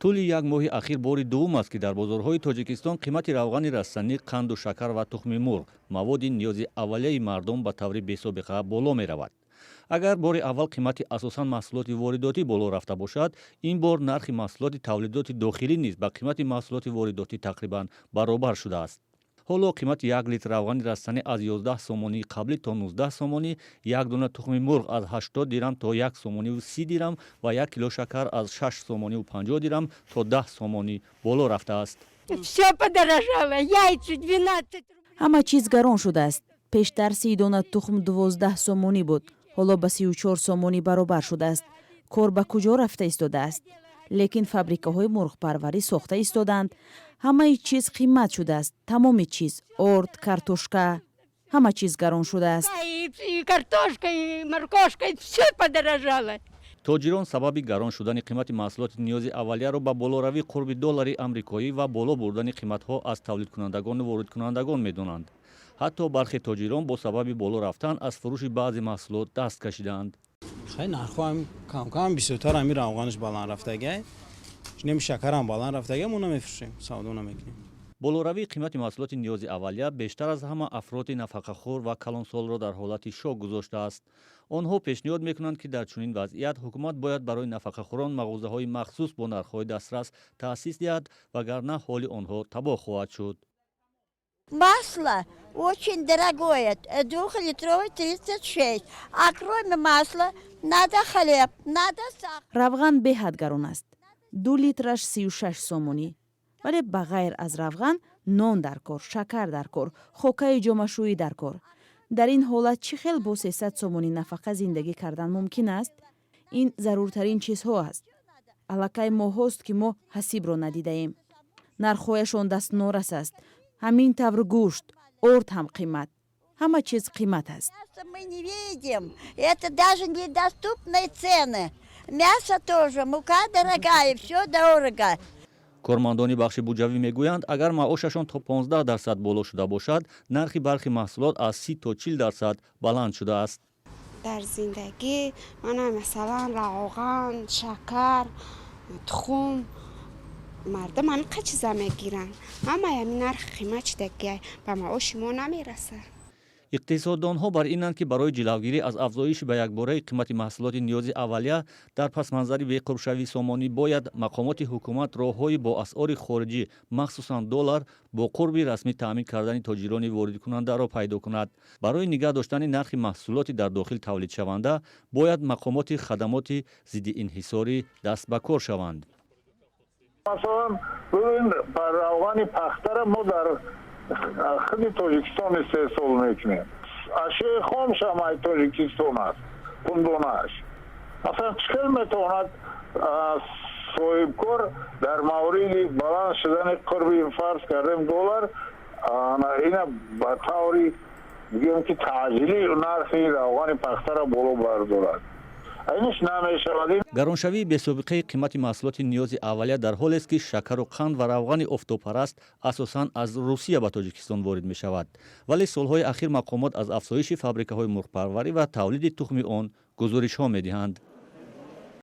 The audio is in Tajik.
Тӯли як моҳи ахир бори дуввум аст, ки дар бозорҳои Тоҷикистон қимати равғани растанӣ, қанду шакар ва тухми мурғ, маводи ниёзи аввалияи мардум, ба таври бесобиқа боло меравад. Агар бори аввал қимати асосан маҳсулоти воридотӣ боло рафта бошад, ин бор нархи маҳсулоти тавлидоти дохилӣ низ ба қимати маҳсулоти воридотӣ тақрибан баробар шудааст. Ҳоло қимати 1 литр равғани растанӣ аз 11 сомонии қаблӣ то 19 сомонӣ, як дона тухми мурғ аз 80 дирам то 1 сомониву 30 дирам ва 1 кило шакар аз 6 сомониву 50 дирам то 10 сомонӣ боло рафтааст. Все подорожало. Яйца 12. Ҳама чиз гарон шудааст. Пештар 30 дона тухм 12 сомонӣ буд, ҳоло ба 34 сомонӣ баробар шудааст. Кор ба куҷо рафта истодааст? Лекин фабрикаҳои мурғпарварӣ сохта истодаанд. Ҳамаи чиз қимат шудааст, тамоми чиз: орд, картошка, ҳама чиз гарон шудааст. И картошка, и моркошка, все подорожало. Тоҷирон сабаби гарон шудани қимати маҳсулоти ниёзи аввалияро ба болоравии қурби доллари амрикоӣ ва боло бурдани қиматҳо аз тавлидкунандагону воридкунандагон медонанд. Ҳатто бархе тоҷирон бо сабаби боло рафтан аз фурӯши баъзе маҳсулот даст кашидаанд. Хай, нархҳо камкам бисёртар, ҳами равғанаш баланд рафтагай, неми шакарам баланд рафтагай, мо намефурӯшем, савдо намекунем. Болоравии қимати маҳсулоти ниёзи аввалия бештар аз ҳама афроди нафақахӯр ва калонсолро дар ҳолати шок гузоштааст. Онҳо пешниҳод мекунанд, ки дар чунин вазъият ҳукумат бояд барои нафақахӯрон мағозаҳои махсус бо нархҳои дастрас таъсис диҳад, вагарна ҳоли онҳо табоҳ хоҳад шуд. Масло очень дорогое, двухлитровый 36. А кроме масла надо хлеб, надо сахар. Равған беҳад гарон аст, 2 литраш 36 сомонӣ. Вале ба ғайр аз равған нон дар кор, шакар дар кор, хокаи ҷомашӯӣ дар кор. Дар ин ҳолат чӣ хел бо 300 сомонӣ нафақа зиндагӣ кардан мумкин аст? Ин заруртарин чизҳо аст. Аллакай моҳҳост, ки мо ҳасибро надидаем. Нархҳояшон дастнорас аст. Ҳамин тавр гӯшт, орд ҳам қимат, ҳама чиз қимат аст. Мясо мы не видим. Это даже недоступные цены. Мясо тоже, мука дорогая, все дорого. Кормандони бахши буҷавӣ мегӯянд, агар маошашон то 15% боло шуда бошад, нархи бархи маҳсулот аз 30 то 40% баланд шудааст. Дар зиндагӣ мана, масалан, равған, шакар, тухм, мардум ҳамин чиза мегиранд. Ҳамаи ҳамин нархи қимат шудагиай, ба маоши мо намерасад. Иқтисоддонҳо бар инанд, ки барои ҷилавгирӣ аз афзоиши ба якбораи қимати маҳсулоти ниёзи аввалия дар пасманзари беқурбшавии сомонӣ бояд мақомоти ҳукумат роҳҳои бо асъори хориҷӣ, махсусан доллар, бо қурби расмӣ таъмин кардани тоҷирони воридкунандаро пайдо кунад. Барои нигаҳ доштани нархи маҳсулоти дар дохил тавлидшаванда бояд мақомоти хадамоти зидди инҳисорӣ даст ба кор шаванд. Масалан, бибин, равғани пахтара мо дар худи Тоҷикистон истеҳсол мекунем, ашёи хомшам ай Тоҷикистон аст, пундонааш. Масалан, чӣ хел метавонад соҳибкор дар мавриди баланд шудани қурби, фарз кардем, доллар, ина ба таври бигӯем, ки таъҷилӣ нархи равғани пахтара боло бардорад? Иниш намешавад. Гароншавии бесобиқаи қимати маҳсулоти ниёзи аввалия дар ҳолест, ки шакару қанд ва равғани офтобпараст асосан аз Русия ба Тоҷикистон ворид мешавад. Вале солҳои ахир мақомот аз афзоиши фабрикаҳои мурғпарварӣ ва тавлиди тухми он гузоришҳо медиҳанд.